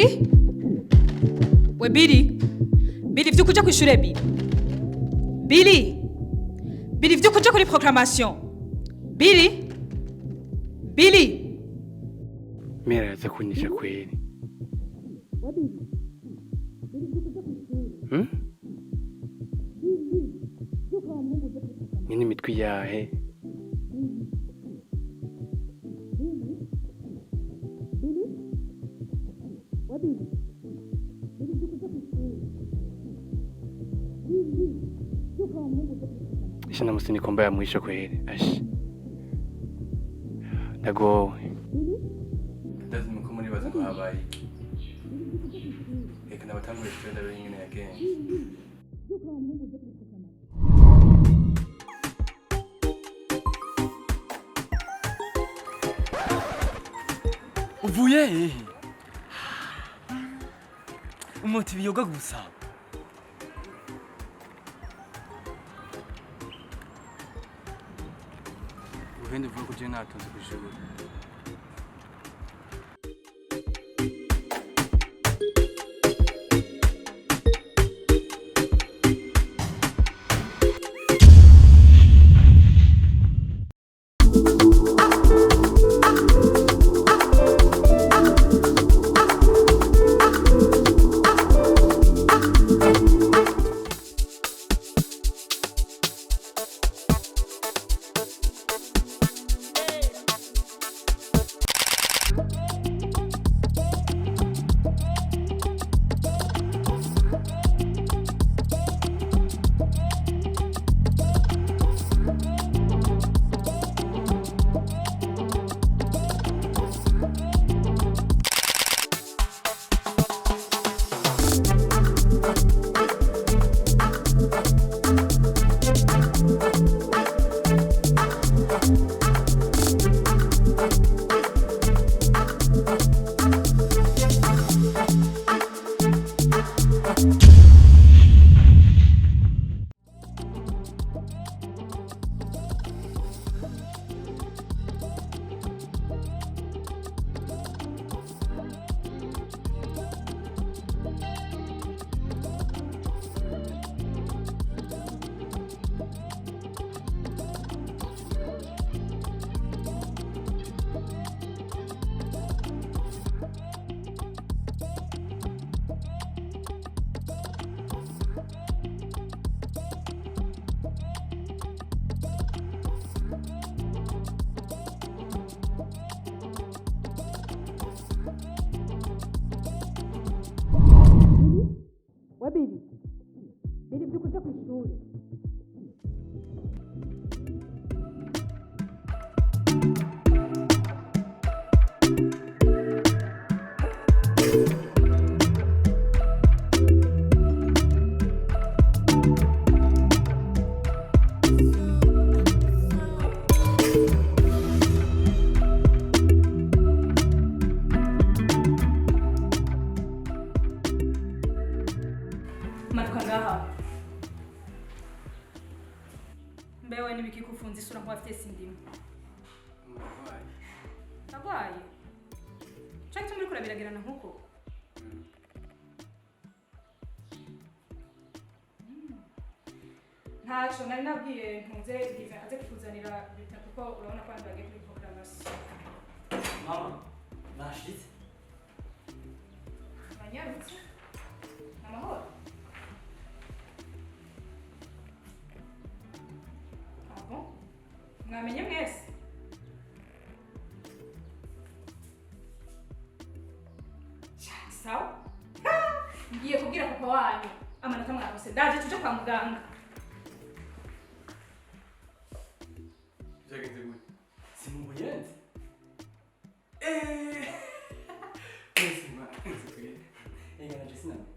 Bili, we Bili, Bili, vyuka uje kw'ishure. Bili, Bili, Bili, vyuka uje kuri proclamation. Bili, Bili. Mera araza kunyica kweri. Hmm? Nyine imitwe yahe? Isha namusi nikomba ya mwisho kweri. Ashi. Ndagowe. Ndazi muko muribaza ngo habaye iki. Reka nabatangure tugenda ndabe ingene yagenze. Uvuye hehe? Umuti ibiyoga gusa. Uhende uvuga ko je natonze kw'ishuri. We Bili, Bili, vyuka uje kw'ishure. Manuka ngaha. Mbewe n'ibiki kufunza isura nk'uwafite sindimo? Agwaye canke muri kurabiragirana nkuko? Ntaco nari nabwiye ntunze Divin aze kukuzanira bulletin, kuko urabona ko abandi bagiye kuri proclamation. Mama, nashitse. Uranyarutse, ni amahoro? Ah bon, mwamenye mwese? Cyane, sawa. Ngiye kubwira papa wanyu amanota mwarose. Ndaje tuje kwa muganga. Vyagenze gute? Si mu Buyenzi. Eh. Mwese mwagenze kweri. Ega naje sinamenye.